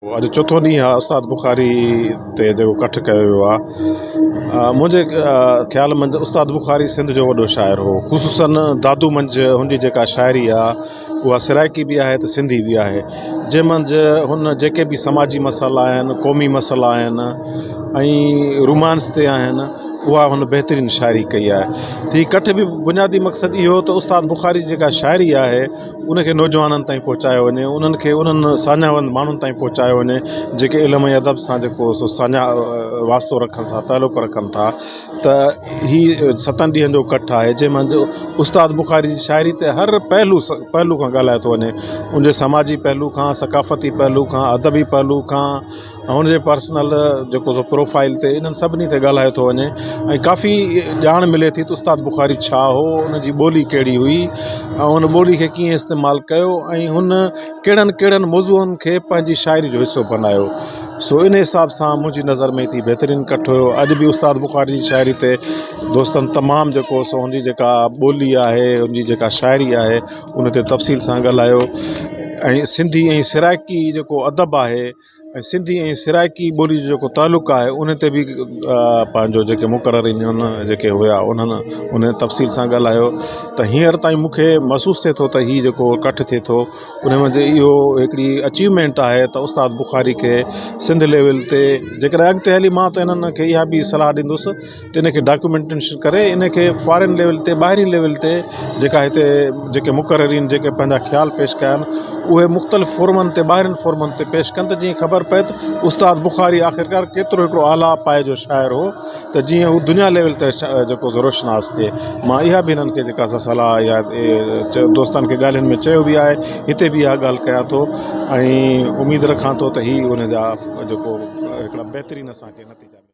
اڄ چوٿون ڏينهن آهي استاد بخاري تي جيڪو ڪٺ ڪيو ويو آهي منهنجي خيال منجهه استاد بخاري سنڌ جو وڏو شاعر هو خصوصن دادو منجهه هن جي جيڪا شاعري آهي اها سرائڪي به آهي ته سنڌي به آهي جنهن منجهه هن جيڪي به سماجي مسئلا آهن قومي مسئلا آهن ۽ رومانس تي آهن اها هن بهترين شاعري ڪئي آهي ته هي ڪٺ به بنيادي مقصد اهو ته استاد بخاري جي جيڪا شاعري آهي ان کي نوجوانن تائين پهچايو وڃي انهن کي انهن ساڃاهه وند ماڻهن تائين پهچايو وڃي جيڪي علم ۽ ادب سان جيڪو سو ساڃاهه واسطو رکن ٿا تعلق رکن ٿا ته هي ستن ڏينهن جو ڪٺ آهي جنهن منجهه استاد بخاري جي شاعري تي هر پهلو پهلو کان ڳالهايو ٿو وڃي ان جي سماجي پهلو کان ثقافتي پهلو کان ادبي پهلو کان ۽ ان جي پرسنل جيڪو سو پروفائل تي انهن سڀني تي ڳالهايو ٿو وڃي ۽ ڪافي ڄاڻ ملي ٿي ته استاد بخاري ڇا هو ان جي ٻولي ڪهڙي هئي ۽ ان ٻولي کي ڪيئن استعمال ڪيو ۽ هن ڪهڙن ڪهڙن موضوعن کي پنهنجي شاعري جو حصو بنايو سو ان حساب سان منهنجي نظر ۾ ٿي بهترين ڪٺ هيو اڄ به استاد بخاري جي شاعري تي دوستن تمام جيڪو سو ان جي جيڪا ٻولي آهي ان جي جيڪا شاعري آهي ان تي تفصيل سان ڳالهايو ۽ سنڌي ۽ سرائڪي جيڪو ادب آهي ۽ سنڌي ۽ سرائڪي ٻولي جو جيڪو تعلق آهي ان تي به پنهنجو جيڪي مقررين آهن جيڪي هئا انهن ان تفصيل سان ڳالهايو ته هينئر تائين مون کي محسوس ٿئي ٿو ته هي جيڪو ڪٺ ٿئي ٿو ان منجهه اهو هڪڙي اچيومينٽ آهي ته استاد بخاري کي سنڌ ليول تي جيڪڏهن اڳتي هلي مان ته انهن کي اها به صلاح ڏيندس ته ان کي ڊاڪيومينٽيشن ڪري ان کي فارين ليول تي ٻاهرين ليول تي جيڪا هتي جيڪي مقررين جيڪي پنهنجا خيال پيش ڪيا آهن اهي مختلف فورمن تي ٻاهرين فورمن تي پيش ڪن ته جيئن خبر پئي ته استاد بخاري آخرڪار ڪيترو هڪڙو اعليٰ پائي جو شاعر هو ته جيئن هو دنيا ليول تي جيڪو سو روشناس ٿئي مان اها به هنن کي جيڪا سا صلاح يا دوستن کي ڳالهين ۾ چيو به آهي هتي به اها ڳالهه ڪيان ٿو ۽ اميد رکان ٿو ته هي ان جا جيڪو هڪڙا بهترين اسانکي نتيجا ملندا.